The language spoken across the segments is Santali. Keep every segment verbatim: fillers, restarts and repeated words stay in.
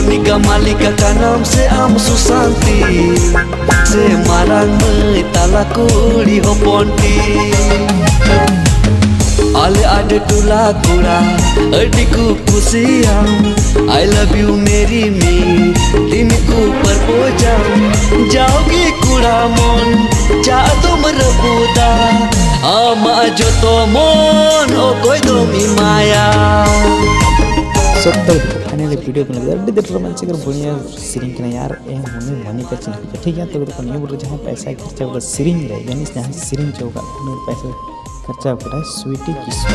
ᱱᱤᱠᱟ ᱢᱟᱞᱤᱠᱟ ᱠᱟᱱᱟᱢ ᱥᱮ ᱟᱢ ᱥᱩᱥᱟᱱᱛᱤ, ᱥᱮ ᱢᱟᱨᱟᱝ ᱢᱟᱹᱭ ᱛᱟᱞᱟ ᱠᱩᱲᱤ ᱦᱚᱯᱚᱱ ᱴᱤ? ᱟᱞᱮ ᱟᱰᱮ ᱴᱚᱞᱟ ᱠᱚᱲᱟ ᱟᱹᱰᱤ ᱠᱚ ᱠᱩᱥᱤᱭᱟᱢ, I love you ᱢᱮᱨᱤ ᱢᱤ ᱛᱤᱱ ᱠᱚ ᱯᱨᱚᱯᱳᱡᱟᱢ᱾ ᱡᱟᱣᱜᱮ ᱠᱚᱲᱟ ᱢᱚᱱ ᱪᱟ ᱫᱚᱢ ᱨᱟᱹᱯᱩᱫᱟ, ᱟᱢᱟᱜ ᱡᱚᱛᱚ ᱢᱚᱱ ᱚᱠᱚᱭ ᱫᱚᱢ ᱮᱢᱟᱭᱟ? ᱥᱚᱛᱛᱚ ᱯᱷᱟᱭᱱᱟᱞᱤ ᱵᱷᱤᱰᱤᱭᱳ ᱠᱚ ᱞᱟᱹᱜᱤᱫ ᱟᱹᱰᱤ ᱰᱷᱮᱨ ᱨᱳᱢᱟᱱᱥᱤᱠ ᱟᱨ ᱵᱟᱹᱲᱤᱭᱟᱹ ᱥᱮᱨᱮᱧ ᱠᱟᱱᱟ ᱭᱟᱨ, ᱮ ᱢᱚᱱᱮ ᱢᱟᱹᱱᱤ ᱠᱟ ᱪᱤᱱᱦᱟᱹ᱾ ᱴᱷᱤᱠ ᱜᱮᱭᱟ, ᱛᱚᱵᱮ ᱫᱚ ᱱᱤᱭᱟᱹ ᱵᱚᱞᱮ ᱡᱟᱦᱟᱸᱭ ᱯᱚᱭᱥᱟ ᱠᱷᱚᱨᱪᱟ ᱠᱟᱫᱟ ᱥᱮᱨᱮᱧ ᱨᱮ, ᱡᱟᱹᱱᱤᱥ ᱡᱟᱦᱟᱸᱭ ᱥᱮᱨᱮᱧ ᱪᱚ ᱠᱟᱜ ᱩᱱᱤ ᱯᱚᱭᱥᱟ ᱠᱷᱚᱨᱪᱟ ᱠᱟᱫᱟᱭ ᱥᱩᱭᱤᱴᱤ ᱠᱤᱥᱠᱩ᱾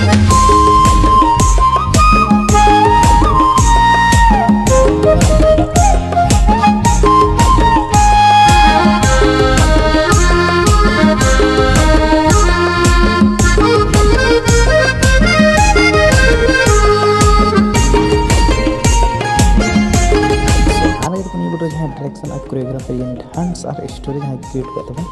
ᱟᱨ ᱱᱤᱭᱟᱹ ᱵᱚᱞᱮ ᱡᱟᱦᱟᱸᱭ ᱰᱟᱭᱨᱮᱠᱥᱚᱱ ᱟᱨ ᱠᱳᱨᱤᱭᱳᱜᱨᱟᱯᱷᱟᱨ ᱡᱟᱹᱱᱤᱥ ᱰᱟᱱᱥ ᱟᱨ ᱥᱴᱳᱨᱤ ᱡᱟᱦᱟᱸᱭ ᱠᱨᱤᱭᱮᱴ ᱠᱟᱜ ᱛᱟᱵᱚᱱ,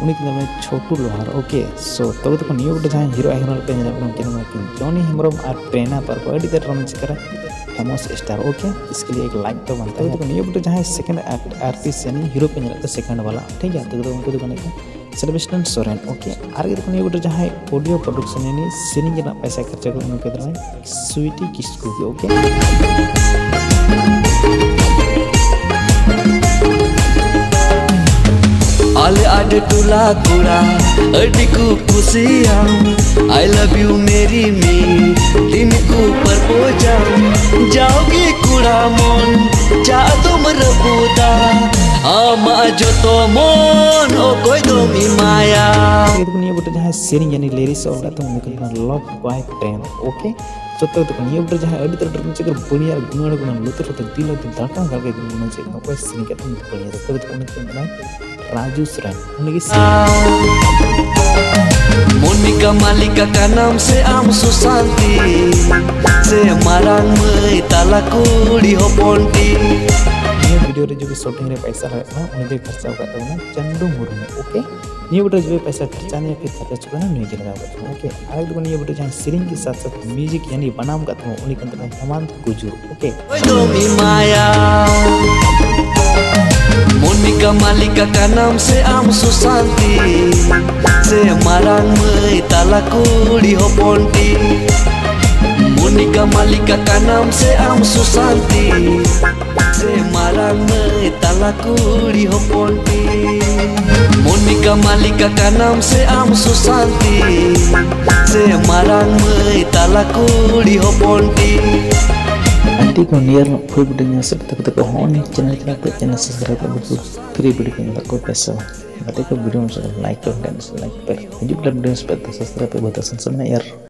ᱩᱱᱤ ᱠᱟᱱᱟᱭ ᱪᱷᱳᱴᱩ ᱞᱳᱦᱟᱨ᱾ ᱳᱠᱮ, ᱥᱳ ᱛᱚᱵᱮ ᱛᱚᱠᱷᱚᱱ ᱱᱤᱭᱟᱹ ᱵᱚᱞᱮ ᱡᱟᱦᱟᱸᱭ ᱦᱤᱨᱳ ᱟᱭ ᱦᱤᱨᱳ ᱞᱮᱠᱟ ᱧᱮᱞᱚᱜ ᱠᱟᱱᱟ, ᱩᱱᱠᱤᱱ ᱫᱚ ᱠᱟᱱᱟ ᱠᱤᱱ ᱡᱚᱱᱤ ᱦᱮᱢᱵᱨᱚᱢ ᱟᱨ ᱯᱨᱮᱨᱱᱟ ᱯᱟᱨᱠᱚ, ᱟᱹᱰᱤ ᱛᱮᱫ ᱨᱳᱢᱟᱱᱥᱤᱠ ᱠᱟᱨᱟ ᱯᱷᱮᱢᱟᱥ ᱥᱴᱟᱨ᱾ ᱳᱠᱮ, ᱤᱥᱠᱮ ᱞᱤᱭᱮ ᱮᱠ ᱞᱟᱭᱤᱠ ᱛᱚ ᱵᱟᱱᱛᱟ ᱦᱳᱭ᱾ ᱛᱚᱵᱮ ᱛᱚᱠᱷᱚᱱ ᱱᱤᱭᱟᱹ ᱵᱚᱞᱮ ᱡᱟᱦᱟᱸᱭ ᱥᱮᱠᱮᱱᱰ ᱟᱨᱴᱤᱥᱴ ᱡᱟᱹᱱᱤ ᱦᱤᱨᱳ ᱯᱮ ᱧᱮᱞᱮᱫ ᱛᱚ ᱥᱮᱠᱮᱱᱰ ᱵᱟᱞᱟ, ᱴᱷᱤᱠ ᱜᱮᱭᱟ, ᱛᱚᱵᱮ ᱫᱚ ᱩᱱᱠᱩ ᱫᱚ ᱠᱟᱱᱟ ᱠᱤᱱ ᱥᱮᱞᱵᱮᱥᱴᱟᱱ ᱥᱚᱨᱮᱱ᱾ ᱳᱠᱮ, ᱟᱨ ᱜᱮ ᱛᱚᱠᱷᱚᱱ ᱱᱤᱭᱟᱹ ᱵᱚᱞᱮ ᱡᱟᱦᱟᱸᱭ ᱚᱰᱤᱭᱳ ᱯᱨᱚᱰᱟᱠᱥᱚᱱ ᱡᱟᱹᱱᱤ ᱥᱮᱨᱮᱧ ᱨᱮᱱᱟᱜ ᱯᱚᱭᱥᱟ ᱠᱷᱚᱨᱪᱟ ᱠᱚ ᱩᱱᱠᱩ ᱫᱚ ᱱᱚᱜᱼᱚᱭ ᱥᱩᱭᱤᱴᱤ ᱠᱤᱥᱠᱩ ᱜᱮ᱾ ᱳᱠᱮ, ᱟᱞᱮ ᱟᱰᱮ ᱴᱚᱞᱟ ᱠᱚᱲᱟ ᱟᱹᱰᱤ ᱠᱚ ᱠᱩᱥᱤᱭᱟᱢ, I love you ᱢᱮᱨᱤ ᱢᱤ ᱛᱤᱱ ᱠᱚ ᱯᱨᱚᱯᱳᱡᱟᱢ᱾ ᱡᱟᱣᱜᱮ ᱠᱚᱲᱟ ᱢᱚᱱ ᱪᱟ ᱫᱚᱢ ᱨᱟᱹᱯᱩᱫᱟ, ᱟᱢᱟᱜ ᱡᱚᱛᱚ ᱢᱚᱱ ᱚᱠᱚᱭ ᱫᱚᱢ ᱮᱢᱟᱭᱟ? ᱱᱤᱭᱟᱹ ᱵᱚᱞᱮ ᱡᱟᱦᱟᱸᱭ ᱥᱮᱨᱮᱧ ᱡᱟᱹᱱᱤ ᱞᱤᱨᱤᱠᱥ ᱚᱞ ᱠᱟᱜ ᱛᱟᱵᱚᱱ ᱩᱱᱤ ᱠᱟᱱᱟ ᱞᱚᱵ ᱵᱟᱭ ᱯᱨᱮᱢ᱾ ᱳᱠᱮ, ᱥᱚᱛᱛᱚ ᱛᱚᱠᱷᱚᱱ ᱱᱤᱭᱟᱹ ᱵᱚᱞᱮ ᱡᱟᱦᱟᱸᱭ ᱟᱹᱰᱤ ᱛᱮᱫ ᱰᱨᱟᱢ ᱪᱮᱠᱟᱨ ᱵᱟᱹᱲᱤᱭᱟᱹ ᱟᱨ ᱜᱩᱱᱟᱹᱲ ᱜᱩᱱᱟᱹ ᱞᱩᱛᱩᱨ ᱨᱮ ᱫᱤᱞ ᱟᱨ ᱫᱤᱞ ᱫᱷᱟᱲᱠᱟᱱ ᱫᱷᱟᱲᱠᱟ ᱜᱩᱱᱟᱹᱱ ᱪᱮᱫ ᱚᱠᱚᱭ ᱥᱮᱨᱮᱧ ᱠᱟᱜ ᱛᱟᱵᱚᱱ ᱵᱟᱹᱲᱤᱭᱟᱹ ᱛᱚᱵᱮ ᱛᱚᱠᱷᱚᱱ ᱩᱱᱤ ᱠᱟᱱᱟᱭ ᱨᱟᱡᱩ ᱥᱚᱨᱮᱱ᱾ ᱩᱱᱤ ᱜᱮ ᱥᱮᱨᱮᱧ᱾ ᱢᱚᱱᱤᱠᱟ ᱢᱟᱞᱤᱠᱟ ᱠᱟᱱᱟᱢ ᱥᱮ ᱟᱢ ᱥᱩᱥᱟᱱᱛᱤ, ᱥᱮ ᱢᱟᱨᱟᱝ ᱢᱟᱹᱭ ᱛᱟᱞᱟ ᱠᱩᱲᱤ ᱦᱚᱯᱚᱱ ᱴᱤ? ᱱᱤᱭᱟᱹ ᱵᱷᱤᱰᱤᱭᱳ ᱨᱮ ᱡᱩᱫᱤ ᱥᱩᱴᱤᱝ ᱨᱮ ᱯᱚᱭᱥᱟ ᱞᱟᱜᱟᱜ ᱠᱟᱱᱟ, ᱩᱱᱤ ᱫᱚᱭ ᱠᱷᱚᱨᱪᱟ ᱟᱠᱟᱫ ᱛᱟᱵᱚᱱᱟ ᱪᱟᱱᱰᱩ ᱢᱩᱨᱢᱩ᱾ ᱳᱠᱮ, ᱱᱤᱭᱟᱹ ᱵᱤᱰᱤᱭᱳ ᱡᱩᱫᱤ ᱯᱮᱥᱟ ᱠᱷᱚᱨᱪᱟ ᱱᱤᱭᱟᱹ ᱯᱷᱤᱨ ᱛᱟᱦᱞᱮ ᱪᱩᱠᱟᱹᱱᱟ ᱱᱩᱭ ᱜᱮ ᱞᱟᱜᱟᱣ ᱠᱟᱛᱮ, ᱳᱠᱮ? ᱟᱨ ᱮᱠᱫᱚᱢ ᱱᱤᱭᱟᱹ ᱵᱤᱰᱤᱭᱳ ᱡᱟᱦᱟᱸᱭ ᱥᱮᱨᱮᱧ ᱜᱮ ᱥᱟᱛ ᱥᱟᱛ ᱢᱤᱭᱩᱡᱤᱠ ᱭᱟᱱᱤ ᱵᱟᱱᱟᱢ ᱠᱟᱛᱮ ᱩᱱᱤ ᱠᱟᱱ ᱛᱟᱵᱚᱱᱟ ᱦᱮᱢᱟᱱᱛ ᱠᱩᱡᱩᱨ, ᱳᱠᱮ? ᱫᱚᱢᱤ ᱢᱟᱭᱟ ᱢᱚᱱᱤᱠᱟ ᱢᱟᱞᱤᱠᱟ ᱠᱟᱱᱟᱢ ᱥᱮ ᱟᱢ ᱥᱩᱥᱟᱱᱛᱤ ᱥᱮ ᱢᱟᱨᱟᱝ ᱢᱟᱹᱭ ᱛᱟᱞᱟ ᱠᱩᱲᱤ ᱦᱚᱯᱚᱱ ᱴᱤ? ᱢᱚᱱᱤᱠᱟ ᱢᱟᱞᱤᱠᱟ ᱠᱟᱱᱟᱢ ᱥᱮ ᱟᱢ ᱥᱩᱥᱟᱱᱛᱤ ᱥᱮ ᱢᱟᱨᱟᱝ ᱢᱟᱹᱭ ᱛᱟᱞᱟ ᱠᱩᱲᱤ ᱦᱚᱯᱚᱱ ᱴᱤ? ᱢᱚᱱᱤᱠᱟ ᱢᱟᱞᱤᱠᱟ ᱠᱟᱱᱟᱢ ᱥᱮ ᱟᱢ ᱥᱩᱥᱟᱱᱛᱤ ᱥᱮ ᱢᱟᱨᱟᱝ ᱢᱟᱹᱭ ᱛᱟᱞᱟ ᱠᱩᱲᱤ ᱦᱚᱯᱚᱱ ᱴᱤ? ᱟᱹᱰᱤ ᱠᱚ ᱱᱤᱭᱟᱹ ᱨᱮᱱᱟᱜ ᱯᱷᱩᱞ ᱵᱤᱰᱤᱭᱳ ᱧᱮᱞ ᱥᱮᱫ ᱠᱟᱛᱮ ᱠᱟᱛᱮ ᱠᱚ ᱦᱚᱸ ᱱᱤᱭᱟᱹ ᱪᱮᱱᱮᱞ ᱪᱮᱱᱮᱞ ᱯᱮ ᱪᱮᱱᱮᱞ ᱥᱟᱵᱥᱠᱨᱟᱭᱤᱵ ᱞᱟᱹᱜᱤᱫ ᱯᱷᱨᱤ ᱵᱤᱰᱤᱭᱳ ᱧᱮᱞ ᱠᱚ ᱯᱮ ᱥᱮ ᱵᱟᱝ? ᱜᱟᱛᱮ ᱠᱚ ᱵᱤᱰᱤᱭᱳ ᱢᱩᱪᱟᱹᱫ ᱨᱮ ᱞᱟᱭᱤᱠ ᱯᱮ, ᱢᱮᱱᱠᱷᱟᱱ ᱞᱟᱭᱤᱠ ᱯᱮ᱾ ᱦᱤᱡᱩᱜ ᱠᱟᱱ ᱵᱤᱰᱤᱭᱳ ᱥᱮᱫ ᱥᱟᱵᱥᱠᱨᱟᱭᱤᱵ ᱯᱮ, ᱵᱚᱛᱚᱨ ᱥᱮᱱ ᱥᱮ ᱢᱮᱱᱟᱜᱼᱟ ᱟᱨ